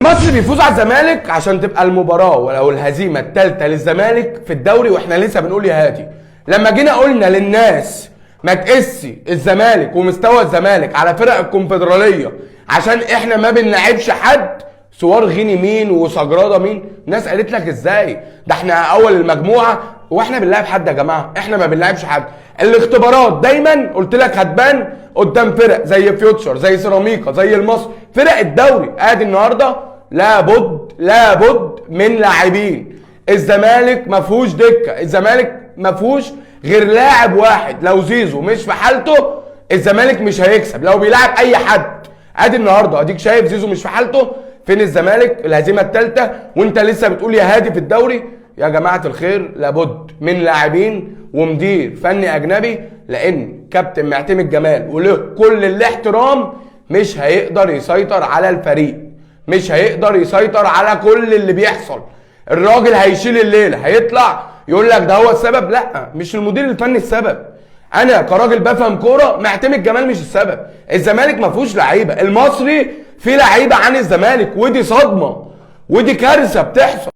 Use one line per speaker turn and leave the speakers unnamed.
المصري بيفوز على الزمالك عشان تبقى المباراة ولو الهزيمة الثالثة للزمالك في الدوري، واحنا لسه بنقول يا هادي. لما جينا قلنا للناس ما تقسي الزمالك ومستوى الزمالك على فرق الكونفدراليه عشان احنا ما بنلعبش حد، سوار غيني مين وسجراده مين، ناس قالت لك ازاي ده احنا اول المجموعة واحنا بنلعب حد. يا جماعة احنا ما بنلعبش حد. الاختبارات دايما قلت لك هتبان قدام فرق زي فيوتشر، زي سيراميكا، زي المصري، فرق الدوري. ادي النهارده لابد لابد من لاعبين. الزمالك ما فيهوش دكه، الزمالك ما فيهوش غير لاعب واحد، لو زيزو مش في حالته الزمالك مش هيكسب لو بيلعب اي حد. ادي النهارده اديك شايف زيزو مش في حالته، فين الزمالك؟ الهزيمة الثالثة وانت لسه بتقول يا هادي في الدوري. يا جماعة الخير لابد من لاعبين ومدير فني اجنبي، لان كابتن معتمد جمال وله كل الاحترام مش هيقدر يسيطر على الفريق، مش هيقدر يسيطر على كل اللي بيحصل. الراجل هيشيل الليلة، هيطلع يقول لك ده هو السبب. لا، مش المدير الفني السبب. انا كراجل بفهم كورة، معتمد جمال مش السبب. الزمالك ما فيهوش لعيبة، المصري فيه لعيبة عن الزمالك، ودي صدمة ودي كارثة بتحصل.